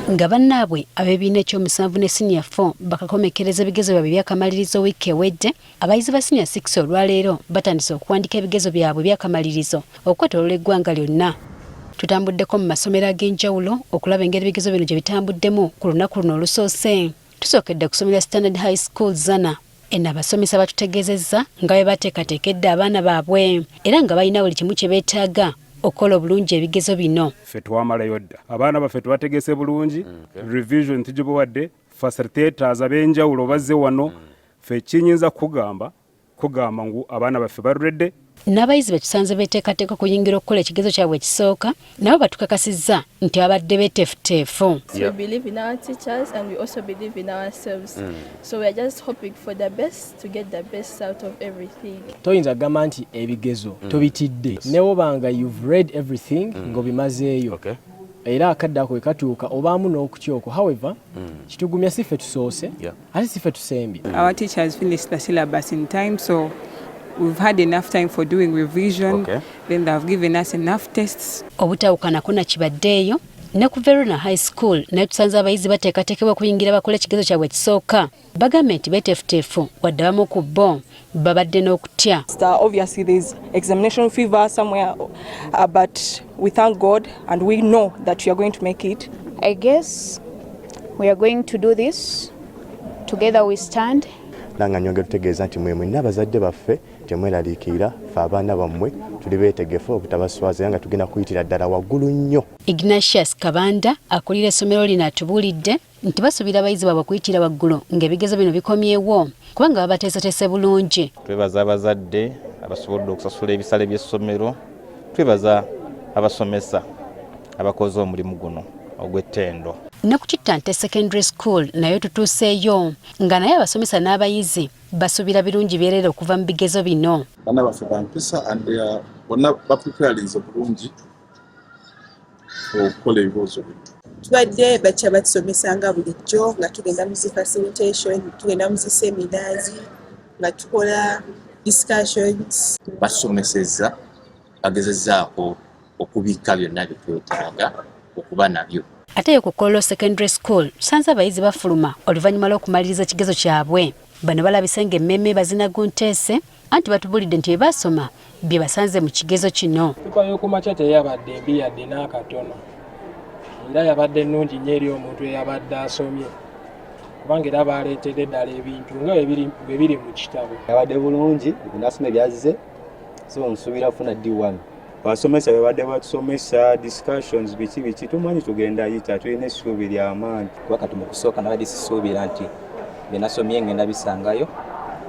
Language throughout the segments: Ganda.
Nga bannaabwe ab'ebibiina ekyomusanvu ne siniya 4 bakakomekkereza ebigezo byabwe ebyakamalirizo wiiki ewedde, abayizi ba siniya 6 olwaleero batandise okuwandiika ebigezo byabwe ebyakamalirizo okwetooloola eggwanga lyonna. Tutambuddeko mu masomero ag'enjawulo okulaba engeri ebigezo bino gye bitambuddemu ku lunaku luno olusoose. Tusookedde ku ssomero lya Standard High School Zana. Eno abasomesa batutegeezezza nga bwe bateekateekedde abaana baabwe era nga balina buli kimu kye beetaaga okukola obulungi ebigezo bino. Ffe twamalayo dda, abaana baffe tubategese bulungi, revision tugibawadde, facilitators ab'enjawulo bazze wano. Ffe kinyinza kugamba ngu abaana baffe balredde. N'abayizi be tusanze beeteekateeka okuyingira okukola ekigezo kyabwe ekisooka nabo batukakasizza nti babadde beeteefuteefu. We believe in our teachers and we also believe in ourselves. So we are just hoping for the best, to get the best out of everything. Toyinza kugamba nti ebigezo tobitidde ne wobanga you've read everything ng'obimazeeyo. Era akadde ako katuuka obaamu n'okutya okwo. However, kitugumya si ffe tusoose ate si ffe tusembye. Our teachers finished the syllabus in time, so we've had enough time for doing revision. Then they've given us enough tests. Obutawukanako nakibaddeeyo ne ku Verona High School naye tusanze abayizi bateekateekebwa okuyingira bakole ekigezo kyabwe ekisooka. Bagambye nti beeteefuteefu wadde abamu ku bo babadde n'okutya. Obviously, there's examination fever somewhere, but we thank God and we know that we are going to make it. I guess we are going to do this. Together we stand. Nanga nyongera tutegeeza nti mwe mwenna abazadde baffe temweraliikirira, ffe abaana bammwe tuli beetegefu obutabaswaza era nga tugenda kuyitira ddala waggulu nnyo. Ignatius Kabanda akulira essomero lino atubuulidde nti basuubira abayizi baabwe okuyitira waggulu ng'ebigezo bino bikomyewo kubanga babateeseteese bulungi. Twebaza abazadde abasobodde okusasula ebisale by'essomero, twebaza abasomesa abakoze omulimu guno ogw'ettendo. Ne ku Kittante Secondary School nayo tutuuseeyo nga naye abasomesa n'abayizi basuubira birungi byereere okuva mu bigezo bino. Baana baffe bampisa and they are bonna bapreparinze bulungi okukola ebibuuzo bino. Tubadde bakya batusomesa nga bulijjo nga tugenda mu zi facilitation, tugenda mu zi seminars, nga tukola discussions. Basomesezza, bagezezzaako okubikka byonna bye twetaaga okuba nabyo. Ate yo ku Kololo Secondary School tusanze abayizi bafuluma oluvannyuma lw'okumaliriza ekigezo kyabwe. Bano balabise ng'emmeeme bazina gunteese anti batubulidde nti bye baasoma bye basanze mu kigezo kino. Paper y'okumakya teyabadde mbi yadde n'akatono, era yabadde nnungi nnyo eri omuntu eyabadde asomye kubanga era baleetedde ddala ebintu nga bwe biri mu kitabo. Yabadde bulungi, nasoma ebyazze, so nsuubira kufuna D1. Abasomesa bebadde batusomesa, discussions, biki biki, tumanyi tugenda yita, tulina essuubi lyamaanyi. Kuba kati mu kusooka nabadde sisuubira nti bye nasomye ngenda bisangayo,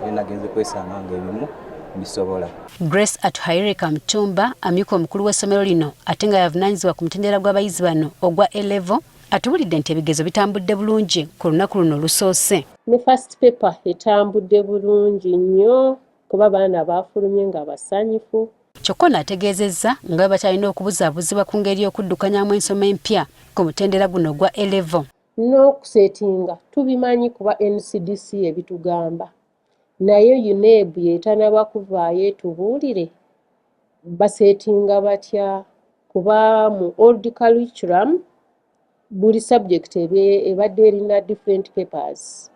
era nagenze kwesanga nga ebimu mbisobola. Grace Atuhaire Kamutumba amyuka omukulu w'essomero lino ate nga yavunaanyizibwa ku mutendera gw'abayizi bano ogwa A-level atubulidde nti ebigezo bitambudde bulungi ku lunaku luno olusoose. Ne first paper etambudde bulungi nnyo kuba baana baafulumye nga basanyufu. Kyokka ono ategeezezza nga bwe bakyalina okubuzaabuzibwa ku ngeri y'okuddukanyamu ensoma empya ku mutendera guno ogwa A-level. N'okusetinga tubimanyi kuba NCDC ebitugamba, naye UNEB yetanaba kuvaayo etubuulire basetinga batya, kuba mu old curriculum buli subject ebadde erina different papers,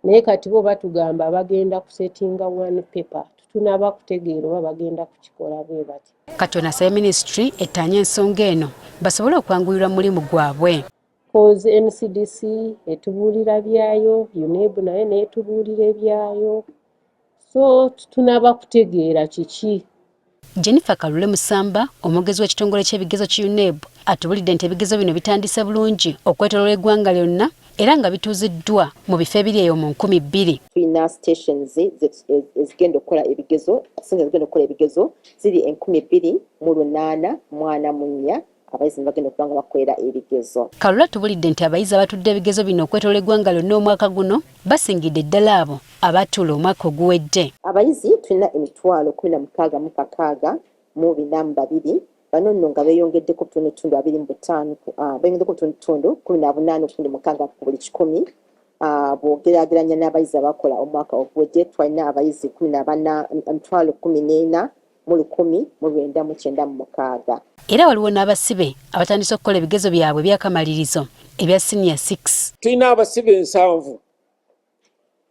naye kati bo batugamba bagenda kusetinga one paper. Tutunaba kutegeera oba bagenda kukikola bwe bati. Kati ono asabye minisitule ettaanye ensonga eno basobole okwanguyirwa mu mulimu gwabwe. Cause NCDC etubuulira byayo, UNEB naye neetubuulira ebyayo, so tutunaba kutegeera kiki. Jennifer Kalule Musamba, omwogezi w'ekitongole ky'ebigezo ki UNEB, atubulidde nti ebigezo bino bitandise bulungi okwetooloola eggwanga lyonna era nga bituuziddwa mu bifo ebiri eyo mu 2000. Tulina stations ezigenda okukola ebigezo, sente ezigenda okukola ebigezo ziri 2844, abayizi ne bagenda okuba nga bakolera ebigezo. Kalule atubulidde nti abayizi abatudde ebigezo bino okwetoola eggwanga lyonna omwaka guno basingidde ddala abo abatuula omwaka oguwedde. Abayizi tulina 166,402, bano nno nga beeyongeddeko butundutundu 25, beeyongeddeko butundutundu 18.6 ku buli kikumi bw'ogeraageranya n'abayizi abakola omwaka oguwedde. Twalina abayizi 14, 140 mu 1996. Era waliwo n'abasibe abatandise okukola ebigezo byabwe eby'akamalirizo ebya siniya 6. Tulina abasibe nsanvu,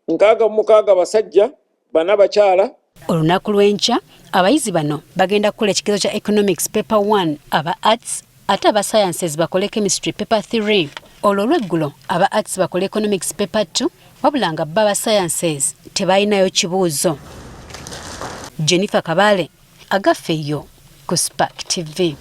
66 basajja, 4 bakyala. Olunaku lw'enkya abayizi bano bagenda kukola ekigezo kya Economics Paper 1 aba Arts, ate aba Sciences bakole Chemistry Paper 3. Olwo olw'eggulo aba Arts bakole Economics Paper 2, wabula nga bo aba Sciences tebalinayo kibuuzo. Jennifer Kabale, Agaffe yo ku Spark TV.